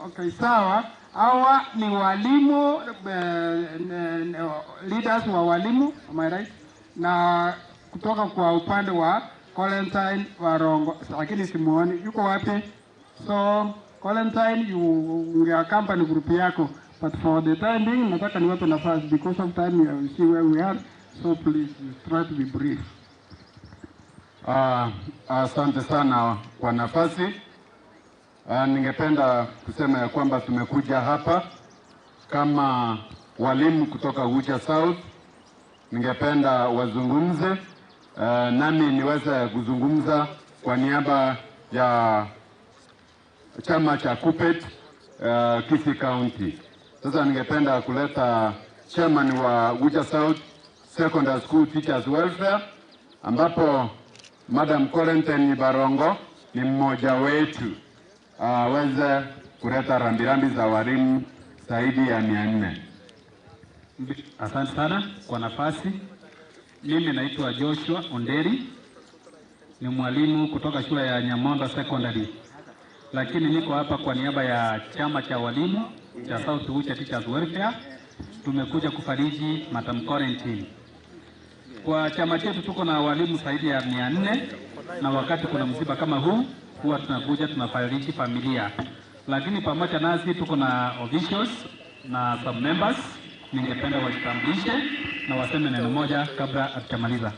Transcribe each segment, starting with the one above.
Okay, sawa. Hawa ni walimu, leaders wa walimu, am I right? Na kutoka kwa upande wa Valentine Warongo, lakini simuoni yuko wapi? So Valentine, you unge-accompany group yako, but for the time being nataka niwape nafasi because of time you see where we are, so please you try to be brief. Asante sana kwa nafasi. Ningependa kusema ya kwamba tumekuja hapa kama walimu kutoka Gucha South. Ningependa wazungumze, nami niweze kuzungumza kwa niaba ya chama cha KUPPET Kisii County. Sasa ningependa kuleta chairman wa Gucha South Secondary School Teachers Welfare, ambapo Madam Quarantine Barongo ni mmoja wetu, aweze kuleta rambirambi za walimu zaidi ya 400. Asante sana kwa nafasi. Mimi naitwa Joshua Onderi, ni mwalimu kutoka shule ya Nyamondo Secondary, lakini niko hapa kwa niaba ya chama cha walimu cha South Gucha Teachers Welfare. Tumekuja kufariji Madam Quarantine. Kwa chama chetu tuko na walimu zaidi ya 400, na wakati kuna msiba kama huu huwa tunakuja tunafariji familia. Lakini pamoja nasi tuko na officials na some members. Ningependa wajitambulishe na waseme neno moja kabla hatujamaliza.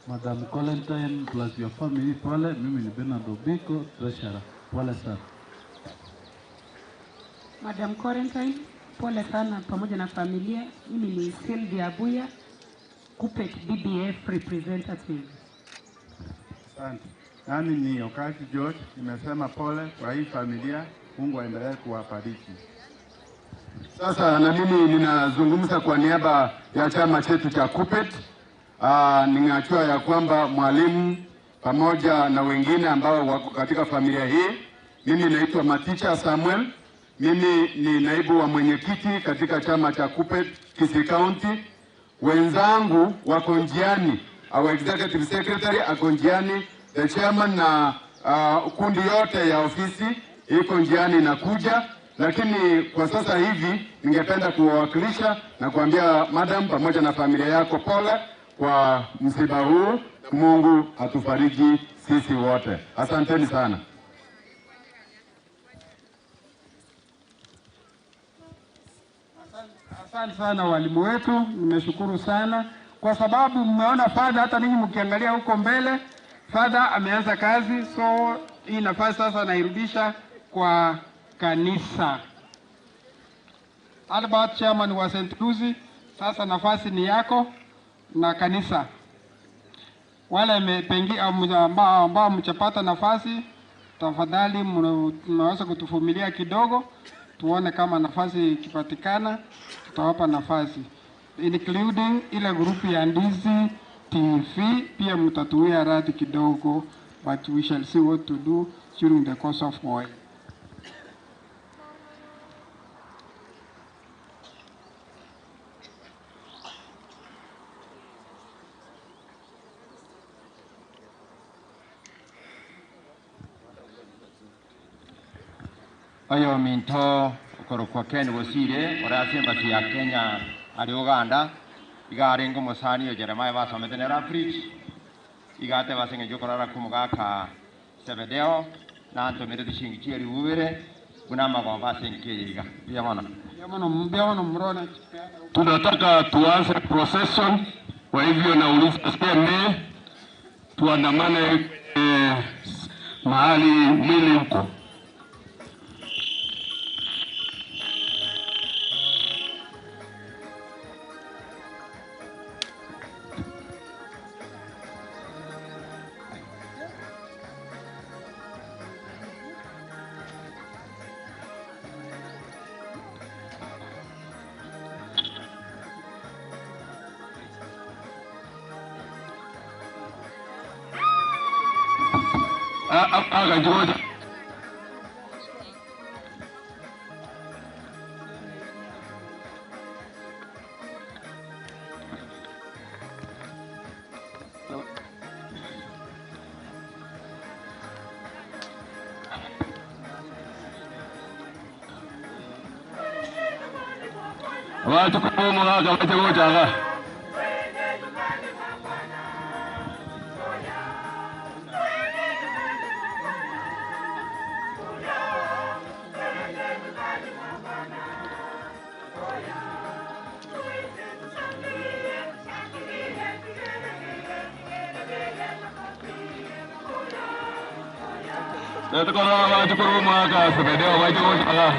Madam Valentine plus your family pole. Mimi ni Bernard Obiko, treasurer. Pole sana. Madam Quarantine, pole sana pamoja na familia. Mimi ni Sylvia Abuya, KUPPET BBF representative. Asante. Nami ni Okati George, nimesema pole kwa hii familia. Mungu aendelee kuwabariki. Sasa na mimi ninazungumza kwa niaba ya chama chetu cha KUPPET. Ninajua ya kwamba mwalimu pamoja na wengine ambao wako katika familia hii. Mimi naitwa Maticha Samuel. Mimi ni naibu wa mwenyekiti katika chama cha KUPPET Kisii County. Wenzangu wako njiani, our executive secretary ako njiani, the chairman na kundi yote ya ofisi iko njiani inakuja. Lakini kwa sasa hivi ningependa kuwawakilisha na kuambia madam pamoja na familia yako pole kwa msiba huu. Mungu atufariji sisi wote. Asanteni sana. Asante sana walimu wetu, nimeshukuru sana kwa sababu mmeona father, hata ninyi mkiangalia huko mbele father ameanza kazi, so hii nafasi sasa nairudisha kwa kanisa. Albert, chairman wa St. Lucy, sasa nafasi ni yako na kanisa. Wale ambao mchapata nafasi, tafadhali mnaweza kutuvumilia kidogo, tuone kama nafasi ikipatikana tutawapa nafasi, including ile grupu ya Ndizi TV, pia mtatuia radhi kidogo, but we shall see what to do during the course of war. Oyo minto korokwa Ken Wosire orasi embassy ya Kenya ari Uganda igarengo mosani o Jeremiah basomete nera fridge igate basenge jokorara kumugaka Sebedeo na antomere tishingi chieri ubere kuna magomba sengi iga bia mona mrona. Tunataka tuanze procession, kwa hivyo nauliza CMA tuandamane mahali mwili huko. Watu kubomoka wache gochaga. Tukoro watu kubomoka sebedeo wache gochaga.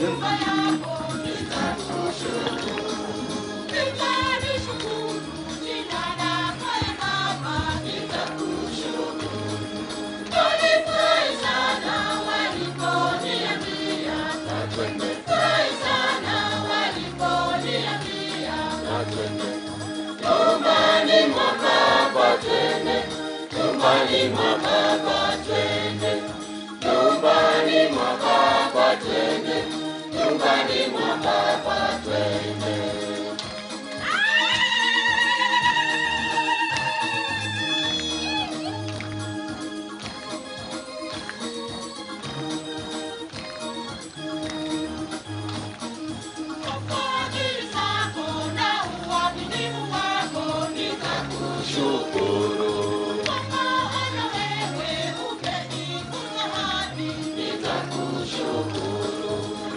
nyumba yako nitakushukuru. Nitalishukuru jina lako e Baba, nitakushukuru. Nilifurahi sana waliponiambia na twende. Furahi sana waliponiambia na twende. Nyumbani mwa Baba twende, nyumbani mwa Baba twende. Nyumbani mwa Baba twende, nyumbani mwa Baba twende. Fadhili zako na uaminifu wako nitakushukuru. Kwa maana wewe umenikuza hadi nitakushukuru.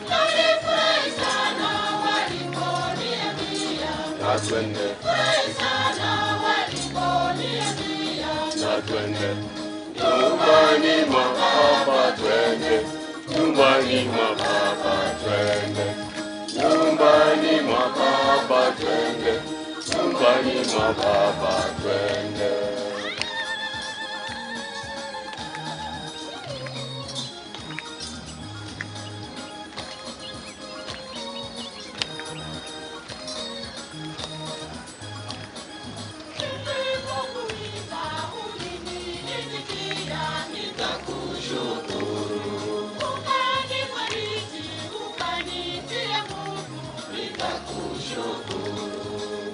Nilifurahi sana waliponiambia na twende, Furahi sana waliponiambia na twende. Nyumbani mwa Baba twende, nyumbani mwa Baba twende. Nyumbani mwa Baba twende, nyumbani mwa Baba twende. Nilipokuita uliniitikia nitakushukuru. Ukanifariji, ukanitia nguvu nitakushukuru.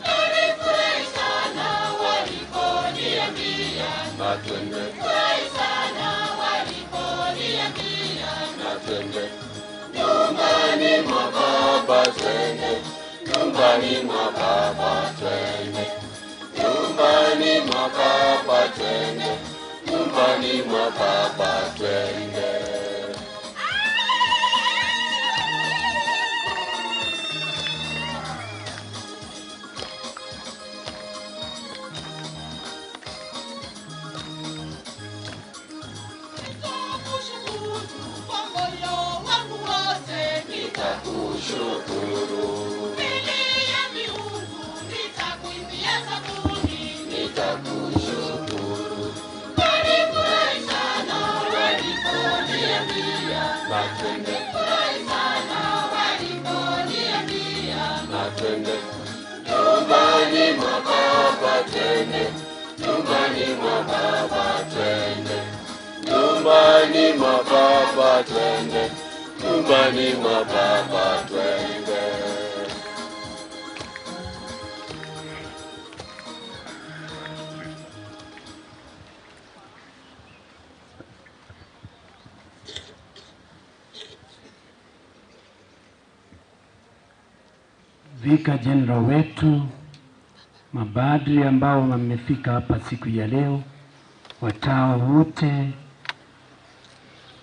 Nilifurahi sana waliponiambia Na twende, Furahi sana waliponiambia na twende. Nyumbani mwa Baba twende, nyumbani mwa Baba twende. Nyumbani mwa Baba twende, nyumbani mwa Baba twende. Nitakushukuru kwa moyo wangu wote Nitakushukuru, Mbele ya miungu nitakuimbia zaburi nitakushukuru. Nilifurahi sana waliponiambia Na twende, Furahi sana waliponiambia na twende. Nyumbani mwa Baba twende, nyumbani mwa Baba twende. Nyumbani mwa Baba twende, nyumbani mwa Baba twende. Vika General wetu, mabadri ambao wamefika hapa siku ya leo, watawa wote,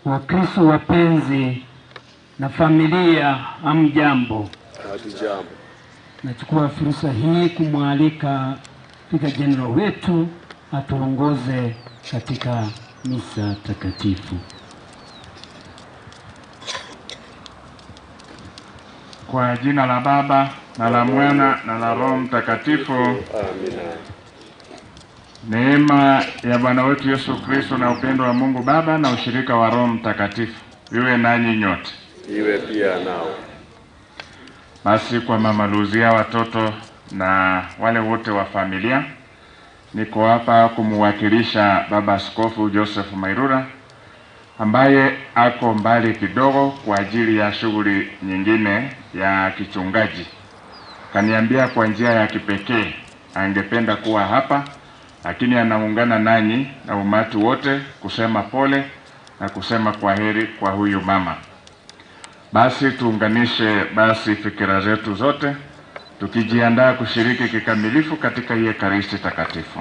Wakristo wapenzi na familia, hamjambo. Hatujambo. Nachukua fursa hii kumwalika Vika General wetu atuongoze katika misa takatifu. Kwa jina la Baba na la Mwana na la Roho Mtakatifu. Amina. Neema ya Bwana wetu Yesu Kristo na upendo wa Mungu Baba na ushirika wa Roho Mtakatifu iwe nanyi nyote. Iwe pia nao. Basi kwa Mama Luzia, watoto na wale wote wa familia, niko hapa kumwakilisha Baba Askofu Joseph Mairura ambaye ako mbali kidogo kwa ajili ya shughuli nyingine ya kichungaji. Kaniambia kwa njia ya kipekee angependa kuwa hapa, lakini anaungana nanyi na umati wote kusema pole na kusema kwaheri kwa huyu mama. Basi tuunganishe basi fikira zetu zote tukijiandaa kushiriki kikamilifu katika hii Ekaristi Takatifu.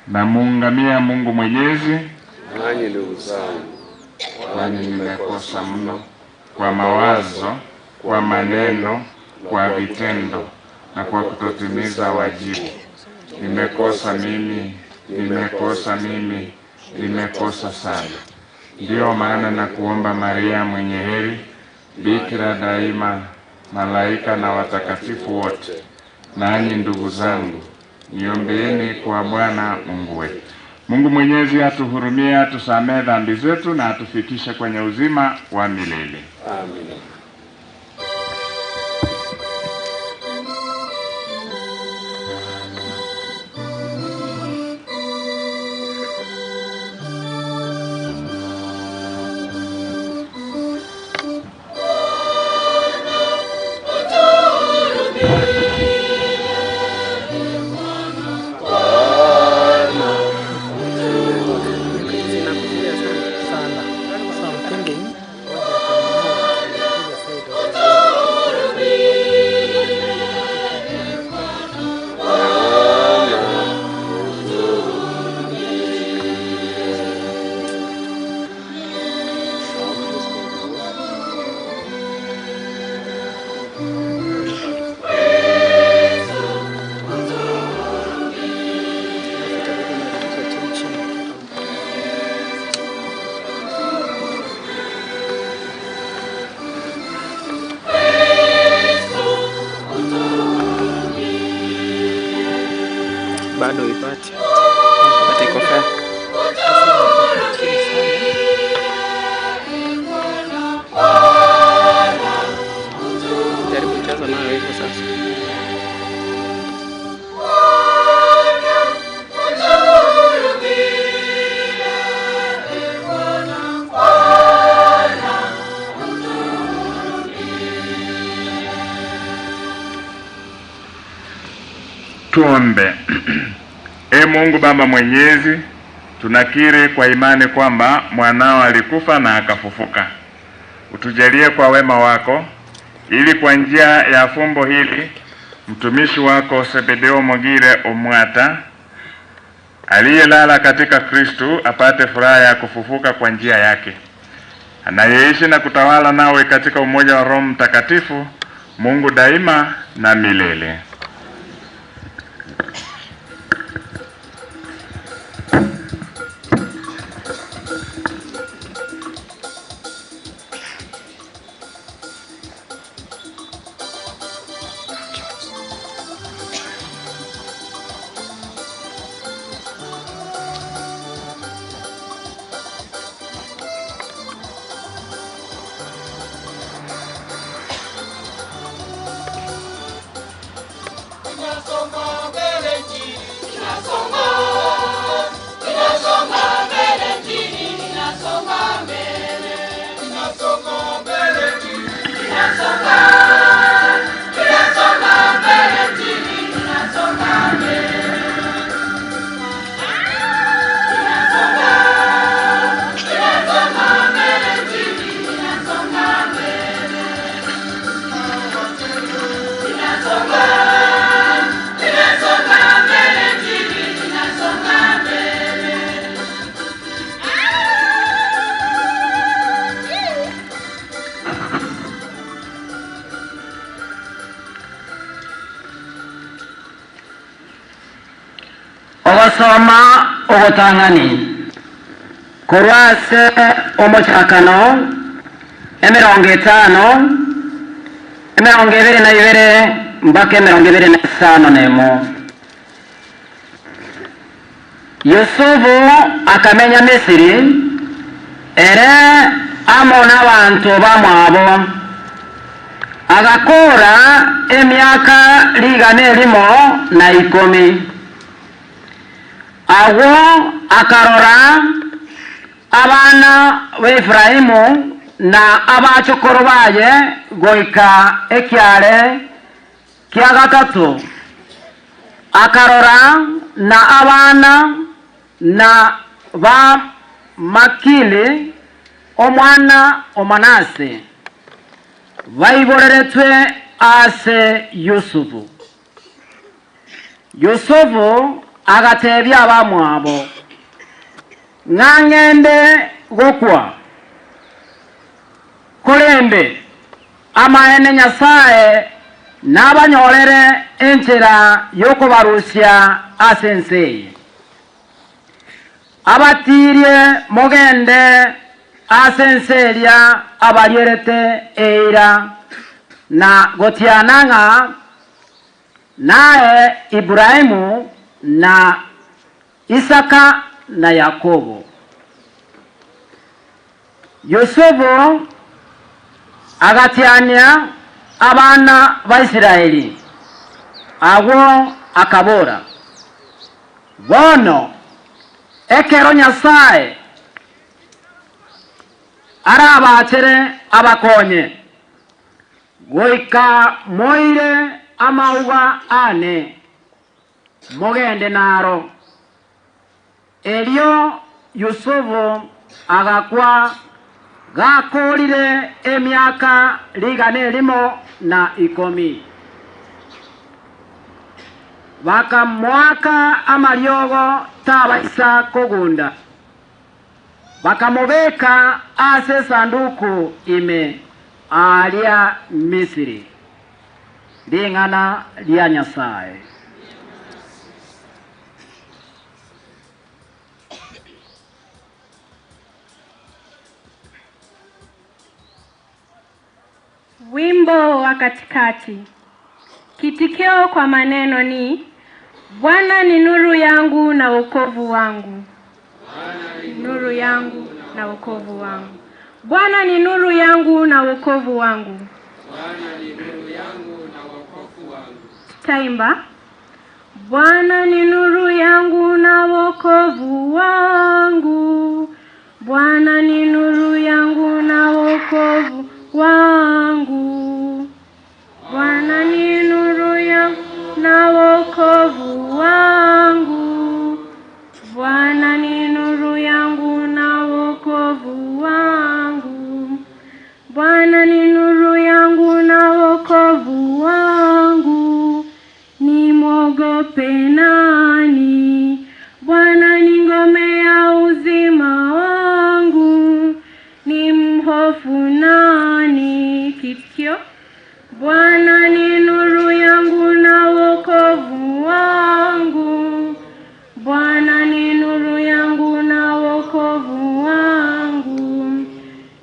Namuungamia Mungu Mwenyezi, Nanyi ndugu zangu, kwani nimekosa mno kwa mawazo, kwa maneno, kwa vitendo na kwa kutotimiza wajibu. Nimekosa mimi, nimekosa mimi, nimekosa sana. Ndiyo maana na kuomba Maria mwenye heri, Bikira daima, malaika na watakatifu wote, nanyi ndugu zangu, niombeeni kwa Bwana Mungu wetu. Mungu Mwenyezi atuhurumie, atusamee dhambi zetu na atufikishe kwenye uzima wa milele. Amina. Bado ipati but iko fair. Jaribu kucheza nayo hivyo sasa. Tuombe. E Mungu Baba Mwenyezi, tunakiri kwa imani kwamba mwanao alikufa na akafufuka. Utujalie kwa wema wako, ili kwa njia ya fumbo hili mtumishi wako Sebedeo Mogire Omwata aliyelala katika Kristu apate furaha ya kufufuka kwa njia yake, anayeishi na kutawala nawe katika umoja wa Roho Mtakatifu, Mungu daima na milele. Ogosoma ogotang'ani korwase omochakano 52 22 mpaka 25 nemo. Yusufu akamenya Misiri ere amona abantu bamwabo agakora emyaka 110. Agwo akarora abana ba Efraimu na abachokoro baye goika ekiare kia gatatu. Akarora na abana na ba Makili omwana Omanase baiboreretwe ase Yusufu. Yusufu agatebya abamwabo ng'ang'ende gokwa korende amaene Nyasaye n'abanyorere enchera yokubarusia ase ense. Abatirie mogende Asenseria abarierete eira na gotiananga naye Ibrahimu na Isaka na Yakobo. Yusufu agatiania abana ba Israeli agwo akabora bono ekero Nyasaye arabatere abakonye goika moire amauga ane mogende naro. Elio Yusufu agakwa gakorire emiaka 110. Bakamwaka amariogo tabaisa kogunda, bakamubeka ase sanduku ime alia Misiri. Ring'ana ria Nyasaye. Wimbo wa katikati. Kitikio kwa maneno ni Bwana ni nuru yangu na wokovu wangu. Nuru yangu na wokovu wangu. Bwana ni nuru yangu na wokovu wangu. Bwana ni nuru yangu na wokovu wangu. Tutaimba. Bwana ni nuru yangu na wokovu wangu. Bwana ni nuru yangu na wokovu wangu. Bwana ni nuru yangu na wokovu wangu. Bwana ni nuru yangu na wokovu wangu. Bwana ni nuru yangu na wokovu wangu. Nimwogope nani? Bwana ni ngome ya uzima wangu. Nimhofu nani? Kitikio. Bwana ni nuru yangu na wokovu wangu. Bwana ni nuru yangu na wokovu wangu.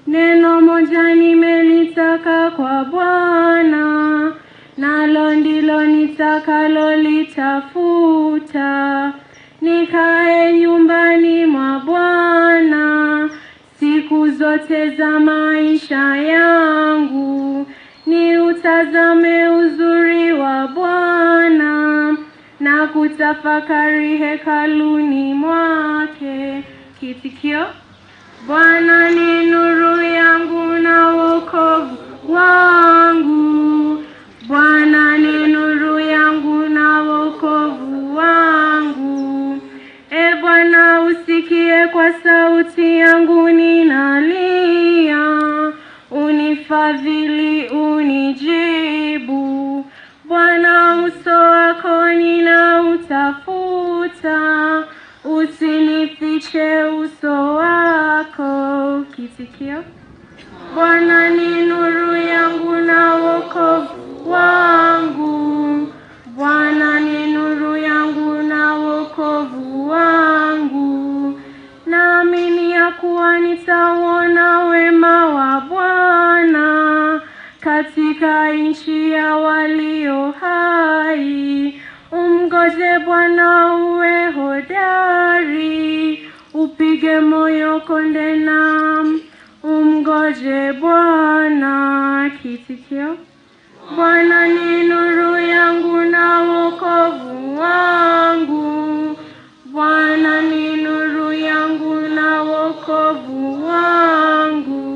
Neno moja nimelitaka kwa Bwana, nalo ndilo nitakalolitafuta. Nikae nyumbani mwa Bwana siku zote za maisha yangu, niutazame uzuri wa Bwana na kutafakari hekaluni mwake. Kitikio. Bwana ni nuru yangu na wokovu wangu. Bwana ni nuru yangu na wokovu wangu. E Bwana, usikie kwa sauti yangu ninalia, unifadhili unijibu. Bwana, uso wako ninautafuta, usinifiche uso wako. Kitikio. Bwana ni nuru yangu na wokovu wangu. Bwana ni nuru yangu na wokovu wangu. Naamini ya kuwa nitauona wema wa Bwana katika nchi ya walio hai. Umgoje Bwana uwe hodari, upige moyo konde na umgoje Bwana. Kitikio. Bwana ni nuru yangu na wokovu wangu. Bwana ni nuru yangu na wokovu wangu.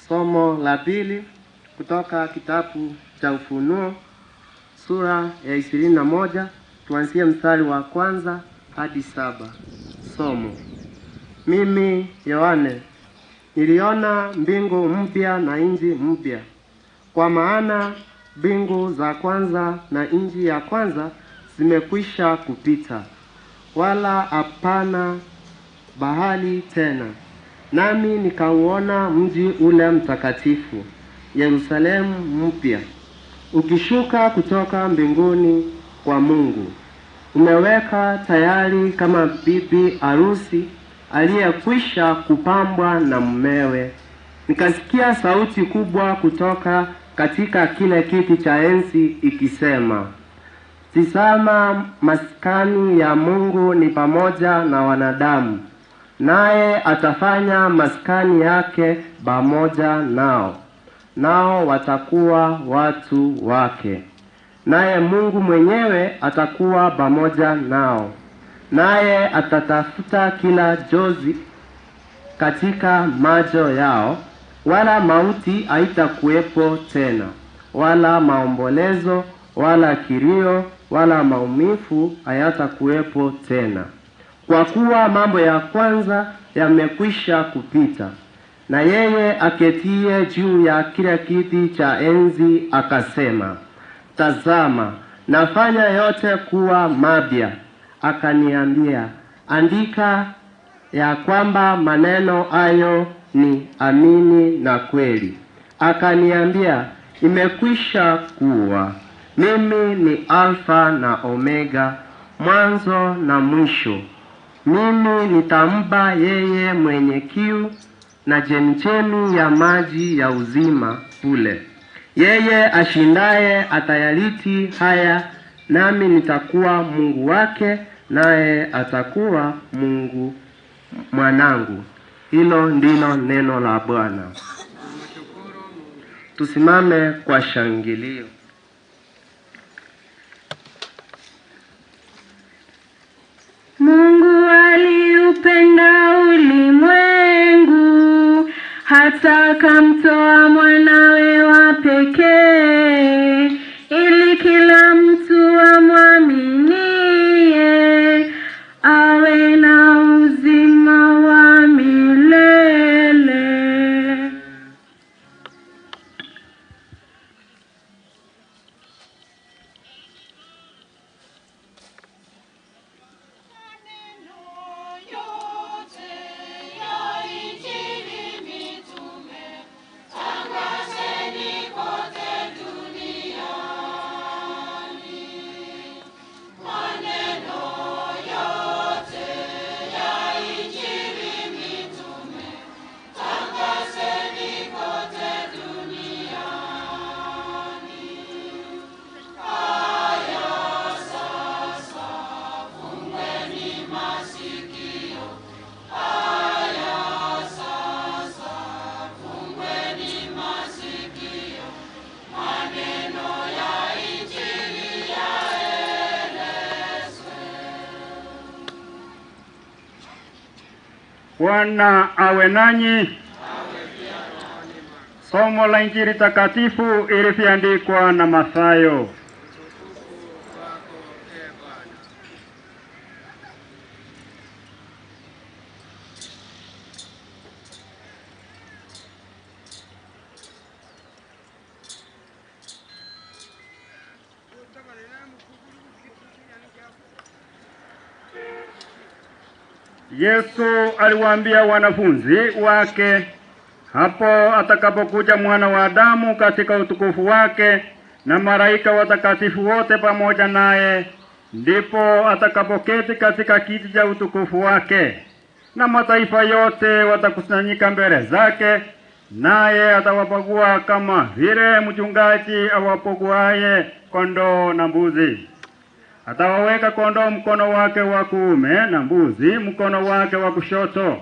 Somo la pili kutoka kitabu cha Ufunuo sura ya 21, tuanzie mstari wa 1 hadi 7. Somo. Mimi Yohane niliona mbingu mpya na nchi mpya, kwa maana mbingu za kwanza na nchi ya kwanza zimekwisha kupita, wala hapana bahari tena. Nami nikauona mji ule mtakatifu, Yerusalemu mpya, ukishuka kutoka mbinguni kwa Mungu, Umeweka tayari kama bibi harusi aliyekwisha kupambwa na mumewe. Nikasikia sauti kubwa kutoka katika kile kiti cha enzi ikisema, tazama, maskani ya Mungu ni pamoja na wanadamu, naye atafanya maskani yake pamoja nao, nao watakuwa watu wake, naye Mungu mwenyewe atakuwa pamoja nao, naye atatafuta kila jozi katika macho yao, wala mauti haitakuwepo tena, wala maombolezo, wala kilio, wala maumivu hayatakuwepo tena, kwa kuwa mambo ya kwanza yamekwisha kupita. Na yeye aketie juu ya kile kiti cha enzi akasema, tazama, nafanya yote kuwa mapya. Akaniambia, andika ya kwamba maneno hayo ni amini na kweli. Akaniambia, imekwisha kuwa. Mimi ni Alfa na Omega, mwanzo na mwisho. Mimi nitampa yeye mwenye kiu na chemchemi ya maji ya uzima bure. Yeye ashindaye atayariti haya, nami nitakuwa Mungu wake, naye atakuwa Mungu mwanangu. Hilo ndilo neno la Bwana. Tusimame kwa shangilio. Mungu aliupenda ulimwengu hata akamtoa mwanawe wa pekee, ili kila mtu amwaminie awe na uzima wa milele. Bwana awe nanyi. Somo la Injili takatifu ilivyoandikwa na Mathayo. Yesu aliwaambia wanafunzi wake, hapo atakapokuja Mwana wa Adamu katika utukufu wake na malaika watakatifu wote pamoja naye, ndipo atakapoketi katika kiti cha utukufu wake, na mataifa yote watakusanyika mbele zake, naye atawapagua kama vile mchungaji awapaguaye kondoo na mbuzi. Atawaweka kondoo mkono wake wa kuume na mbuzi mkono wake wa kushoto.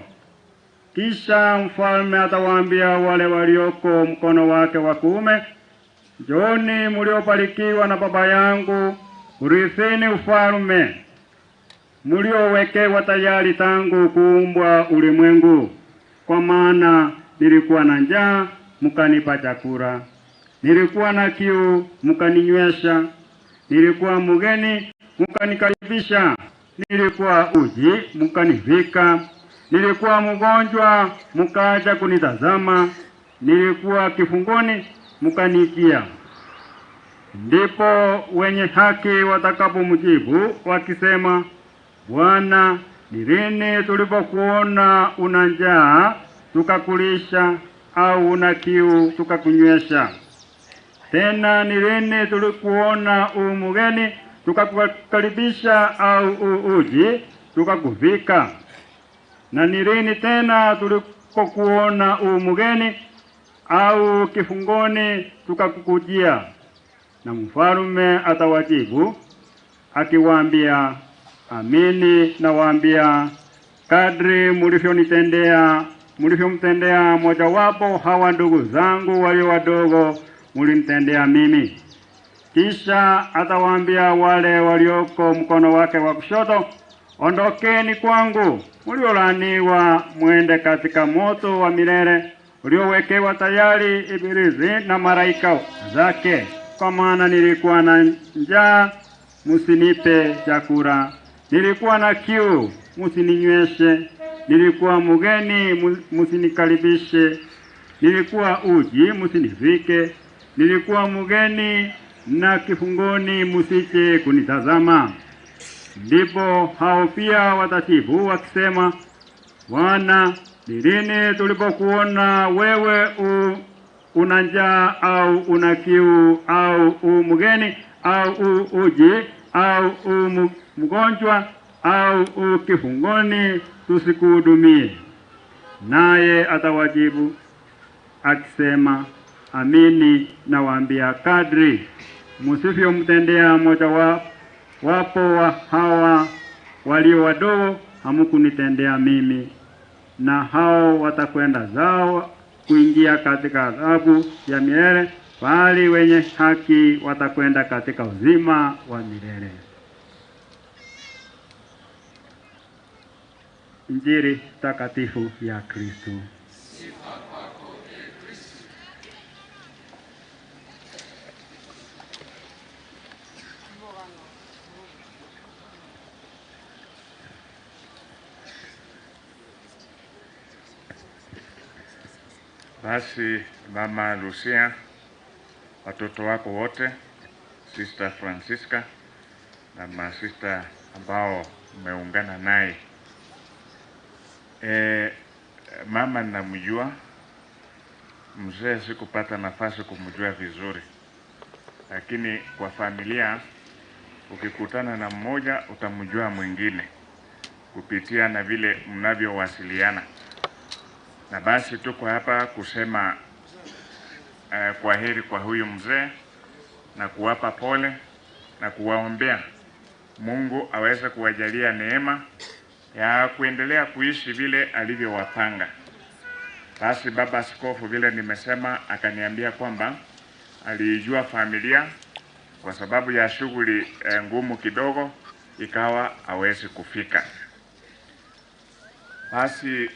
Kisha mfalme atawaambia wale walioko mkono wake wa kuume, njooni mliobarikiwa na Baba yangu, urithini ufalme mliowekewa tayari tangu kuumbwa ulimwengu. Kwa maana nilikuwa na njaa, mkanipa chakula; nilikuwa na kiu, mkaninywesha; nilikuwa mgeni, mkanikaribisha; nilikuwa uji, mkanivika; nilikuwa mgonjwa, mkaja kunitazama; nilikuwa kifungoni, mkanikia. Ndipo wenye haki watakapomjibu wakisema, Bwana, ni lini tulipokuona una njaa tukakulisha, au una kiu tukakunywesha? Tena ni lini tulikuona u mgeni tukakukaribisha au uji tukakuvika? Na ni lini tena tulipokuona umugeni au kifungoni tukakukujia? Na mfalme atawajibu akiwaambia, amini nawaambia, kadri mlivyomtendea mojawapo hawa ndugu zangu walio wadogo, mlinitendea mimi. Kisha atawaambia wale walioko mkono wake wa kushoto, ondokeni kwangu, mliolaaniwa, mwende katika moto wa milele uliowekewa tayari Ibilisi na malaika zake. Kwa maana nilikuwa na njaa, msinipe chakula; nilikuwa na kiu, msininyweshe; nilikuwa mgeni, msinikaribishe; nilikuwa uji, msinivike; nilikuwa mgeni na kifungoni, msije kunitazama. Ndipo hao pia watajibu wakisema, Bwana, ni lini tulipokuona wewe una njaa au una kiu au u mgeni au uji au mgonjwa au kifungoni tusikuhudumie? Naye atawajibu akisema, amini nawaambia, kadri msivyomtendea mmoja wapo wa hawa walio wadogo, hamkunitendea mimi. Na hao watakwenda zao kuingia katika adhabu ya milele, bali wenye haki watakwenda katika uzima wa milele. Injili takatifu ya Kristo. Sifa kwako, Kristo. Basi Mama Lucia, watoto wako wote, Sister Francisca na masista ambao mmeungana naye. Mama namjua, mzee sikupata nafasi kumjua vizuri, lakini kwa familia ukikutana na mmoja utamjua mwingine kupitia na vile mnavyowasiliana. Na basi tuko hapa kusema kwa heri kwa huyu mzee na kuwapa pole na kuwaombea Mungu aweze kuwajalia neema ya kuendelea kuishi vile alivyowapanga. Basi baba askofu, vile nimesema, akaniambia kwamba aliijua familia kwa sababu ya shughuli ngumu kidogo ikawa hawezi kufika. Basi